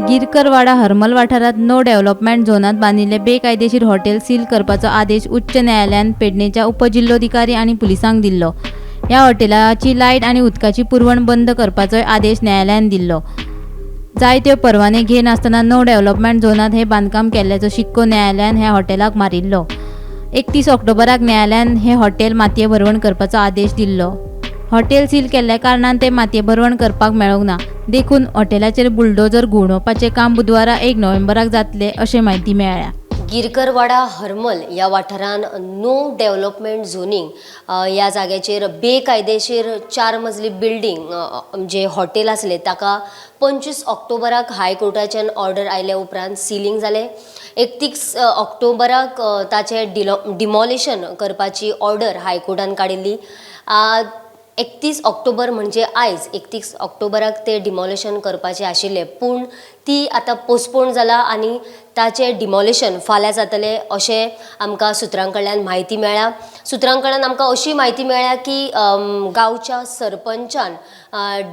गिरकरवाडा हरमल वाठारांत no development झोनांत बांदिल्लें बेकायदेशीर हॉटेल सील करपाचो आदेश उच्च न्यायालयान पेडणेच्या उपजिल्लोधिकारी आनी पुलिसांक दिल्लो. ह्या हॉटेलाची लायट आनी उदकाची पुरवण बंद करपाचोय आदेश न्यायालयान दिल्लो. जायत्यो परवाने घेनासतना नो डेव्हलपमेंट झोनांत हें बांदकाम केल्ल्याचो शिक्को न्यायालयान ह्या हॉटेलाक मारिल्लो. 31 ऑक्टोबराक न्यायालयान हें हॉटेल मातये भरवण करपाचो आदेश दिल्लो. हॉटेल सील केल्ल्या कारणान तें मातये भरवण करपाक मेळोंक ना, देखून हॉटेलाचेर बुलडोजर घुंवडावपाचें काम बुधवारा 1 नोव्हेंबराक जातलें अशें म्हायती मेळ्ळ्या. गिरकरवाडा हरमल ह्या वाठारान नो डेव्हलपमेंट झोनींग ह्या जाग्याचेर बेकायदेशीर 4 मजली बिल्डींग जे हॉटेल आसले ताका 25 ऑक्टोबराक हायकोर्टाच्यान ऑर्डर आयल्या उपरांत सिलींग जालें. 31 ऑक्टोबराक ताचें डिमॉलिशन करपाची ऑर्डर हायकोर्टान काडिल्ली. 31 ऑक्टोबर म्हणजे आयज 31 ऑक्टोबराक ते डिमॉलिशन करपाचें आशिल्लें, पूण ती आतां पोस्टपोन जाला आनी ताचें डिमॉलिशन फाल्यां जातलें अशें आमकां सुत्रां कडल्यान म्हायती मेळ्ळ्या. सुत्रां कडल्यान आमकां अशी म्हायती मेळ्ळ्या की गांवच्या सरपंचान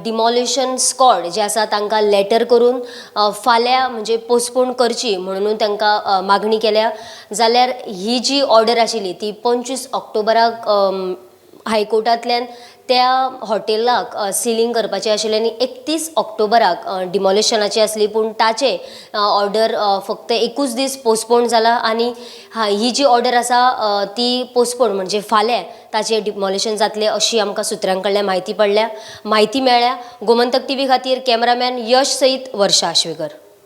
डिमॉलिशन स्कॉड जे आसा तांकां लेटर करून फाल्यां म्हणजे पोस्टपोन करची म्हणून तांकां मागणी केल्या. जाल्यार ही जी ऑर्डर आशिल्ली ती 25 ऑक्टोबराक हायकोर्टांतल्यान त्या हॉटेलाक सिलींग करपाचें आशिल्लें आनी 31 ऑक्टोबराक डिमॉलिशनाची आसली, पूण ताचें ऑर्डर फक्त एकूच दीस पोस्टपोन जाला आनी ही जी ऑर्डर आसा ती पोस्टपोन म्हणजे फाल्यां ताचें डिमॉलिशन जातलें अशी आमकां सुत्रां कडल्यान म्हायती पडल्या, म्हायती मेळ्ळ्या. गोमंतक टीव्ही खातीर कॅमेरामॅन यश सयत वर्षा आश्वेकर.